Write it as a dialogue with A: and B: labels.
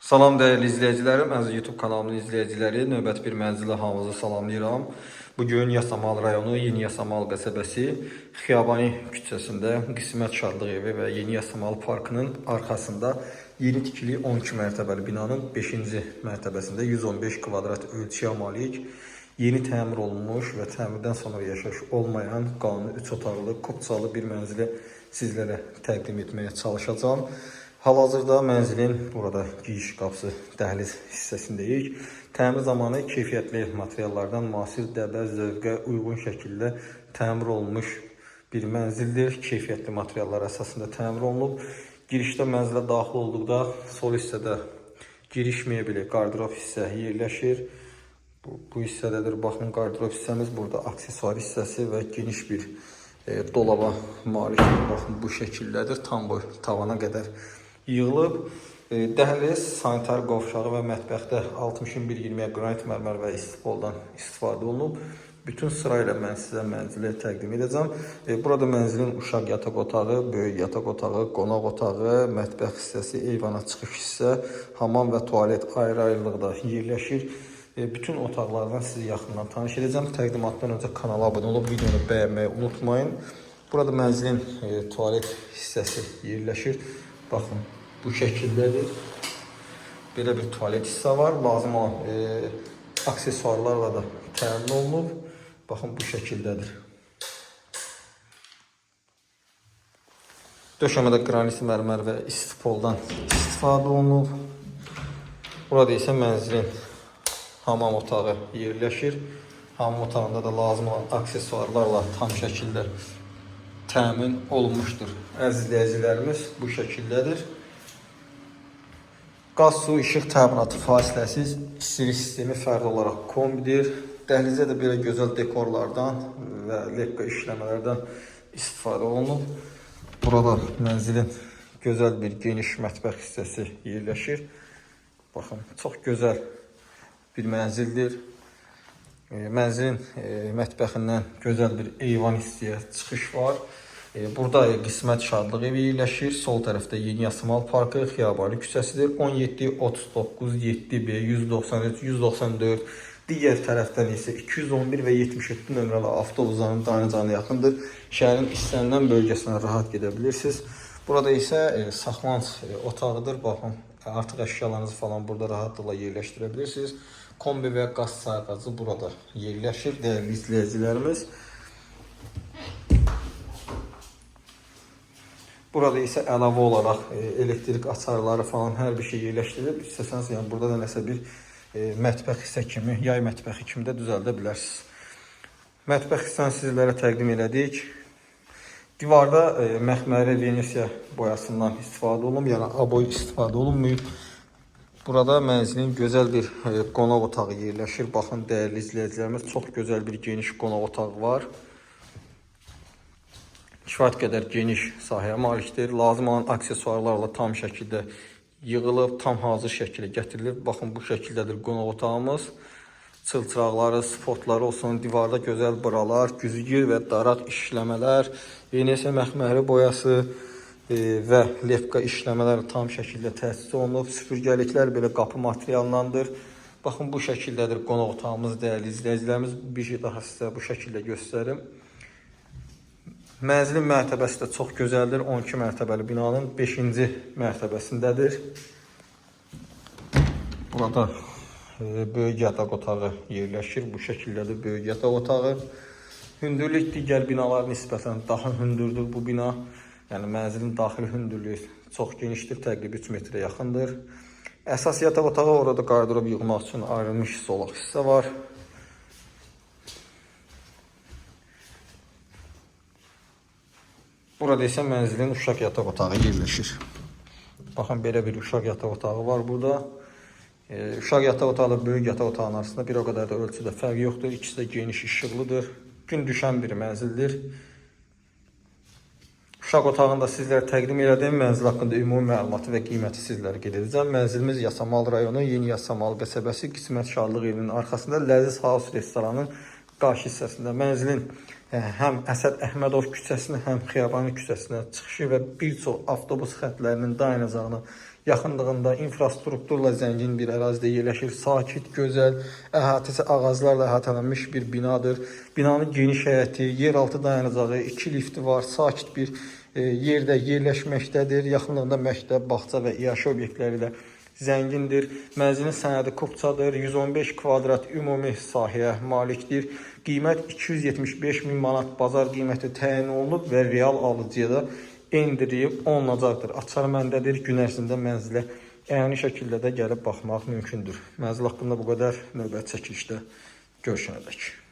A: Salam dəyərli izləyicilərim, əziz YouTube kanalımın izləyiciləri, növbəti bir mənzilə hamınızı salamlayıram. Bugün Yasamal rayonu Yeni Yasamal qəsəbəsi Xiyabani küçəsində Qismət Şadlıq evi və Yeni Yasamal parkının arxasında yeni tikili 12 mərtəbəli binanın 5-ci mərtəbəsində 115 kvadrat ölçüyə malik, yeni təmir olunmuş və təmirdən sonra yaşayış olmayan qanuni 3 otaqlı, kupçalı bir mənzili sizlərə təqdim etməyə çalışacağam. Hal-hazırda mənzilin burada giriş qapısı dəhliz hissəsindəyik. Təmir zamanı keyfiyyətli materiallardan müasir dəbə, zövqə uyğun şəkildə təmir olunmuş bir mənzildir. Keyfiyyətli materiallar əsasında təmir olunub. Girişdə mənzilə daxil olduqda sol hissədə giriş mebeli, qardırob hissə yerləşir. Bu hissədədir. Baxın, qardırob hissəmiz burada aksesuar hissəsi və geniş bir dolaba malikdir. Baxın, bu şəkildədir. Tam boy tavana qədər yığılıb. Dəhliz, sanitar qovşağı və mətbəxdə 61-20-yə qranit mərmər və istipoldan istifadə olunub. Bütün sırayla mən sizə mənzili təqdim edəcəm. Burada mənzilin uşaq yataq otağı, böyük yataq otağı, qonaq otağı, mətbəx hissəsi, eyvana çıxış hissə, hamam və tualet ayrı-ayrılıqda yerləşir. Bütün otaqlardan sizi yaxından tanış edəcəm. Təqdimatdan öncə kanala abunə olub videonu bəyənməyi unutmayın. Burada mənzilin tualet hissəsi yerləşir. Baxın, bu şəkildədir. Belə bir tualet hissə var. Lazım olan aksesuarlarla da təmin olunub. Baxın, bu şəkildədir. Döşəmədə qranit mərmər və istipoldan istifadə olunub. Burada isə mənzilin hamam otağı yerləşir. Hamam otağında da lazım olan aksesuarlarla tam şəkildə təmin olunmuşdur. Əziz izləyicilərimiz, bu şəkildədir. Qaz, su, işıq təminatı fasiləsiz, istilik sistemi fərdi olaraq kombidir. Dəhlizə də belə gözəl dekorlardan və lepka işləmələrdən istifadə olunub. Burada mənzilin gözəl bir geniş mətbəx hissəsi yerləşir. Baxın, çox gözəl bir mənzildir. Mənzilin mətbəxindən gözəl bir eyvan hissəyə çıxış var. Burada Qismət Şadlıq evi yerləşir. Sol tərəfdə Yeni Yasamal Parkı, Xiyabani küçəsidir. 17 39 7B 193 194. Digər tərəfdən isə 211 və 77 nömrəli avtobusların dayanacağına yaxındır. Şəhərin istənilən bölgəsinə rahat gedə bilirsiniz. Burada isə saxlanc otağıdır. Baxın, artıq əşyalarınızı falan burada rahatlıqla yerləşdirə bilirsiniz. Kombi və qaz sayğacı burada yerləşir, dəyərli izləyicilərimiz. Burada isə əlavə olaraq elektrik açarları falan hər bir şey yerləşdirilib. İstəsəniz, yəni burada da nəsə bir mətbəx hissə kimi, yay mətbəxi kimi də düzəldə bilərsiniz. Mətbəx hissəni sizlərə təqdim elədik. Divarda məxməri Venesiya boyasından istifadə olunub, yəni aboy istifadə olunmayıb. Burada mənzilin gözəl bir qonaq otağı yerləşir. Baxın, dəyərli izləyicilərimiz, çox gözəl bir geniş qonaq otağı var. Kifayət qədər geniş sahəyə malikdir. Lazım olan aksesuarlarla tam şəkildə yığılıb, tam hazır şəkildə gətirilib. Baxın, bu şəkildədir qonaq otağımız. Çılçıraqları, spotları olsun, divarda gözəl buralar, güzgü və daraq işləmələr, Venesiya məxməri boyası və lepka işləmələr tam şəkildə təchiz olunub. Süpürgəliklər belə qapı materialındandır. Baxın, bu şəkildədir qonaq otağımız, dəyərli izləyicilərimiz. Bir şey daha sizə bu şəkildə göstərim. Mənzilin mərtəbəsi də çox gözəldir. 12 mərtəbəli binanın 5-ci mərtəbəsindədir. Burada böyük yataq otağı yerləşir. Bu şəkildədir böyük yataq otağı. Hündürlük digər binalara nisbətən daha hündürdür bu bina. Yəni mənzilin daxili hündürlüyü çox genişdir, təqribi 3 metrə yaxındır. Əsas yataq otağı, orada qardırob yığmaq üçün ayrılmış zolaq hissə var. Burada isə mənzilin uşaq yataq otağı yerləşir. Baxın, belə bir uşaq yataq otağı var burada. Uşaq yataq otağı ilə böyük yataq otağının arasında bir o qədər də ölçüdə fərq yoxdur. İkisi də geniş, işıqlıdır. Gün düşən bir mənzildir. Uşaq otağını da sizlərə təqdim elədim. Mənzil haqqında ümumi məlumatı və qiyməti sizlərə qeyd edəcəm. Mənzilimiz Yasamal rayonu, Yeni Yasamal qəsəbəsi, Qismət Şadlıq evinin arxasında Ləziz House restoranının qarşı hissəsində. Mənzilin həm Əsəd Əhmədov küçəsinə, həm Xiyabani küçəsinə çıxışı və bir çox avtobus xətlərinin dayanacağına Yaxınlığında infrastrukturla zəngin bir ərazidə yerləşir. Sakit, gözəl, əhatəsi ağaclarla əhatələnmiş bir binadır. Binanın geniş həyəti, yeraltı dayanacağı, 2 lifti var. Sakit bir yerdə yerləşməkdədir. Yaxınlığında məktəb, bağça və iaşə obyektləri ilə zəngindir. Mənzilin sənədi kupçadır. 115 kvadrat ümumi sahəyə malikdir. Qiymət 275 min manat bazar qiyməti təyin olunub və real alıcıya da endirim olunacaqdır. Açar məndədir. Gün ərzində mənzilə əyani şəkildə də gəlib baxmaq mümkündür. Mənzil haqqında bu qədər. Növbəti çəkilişdə görüşənədək.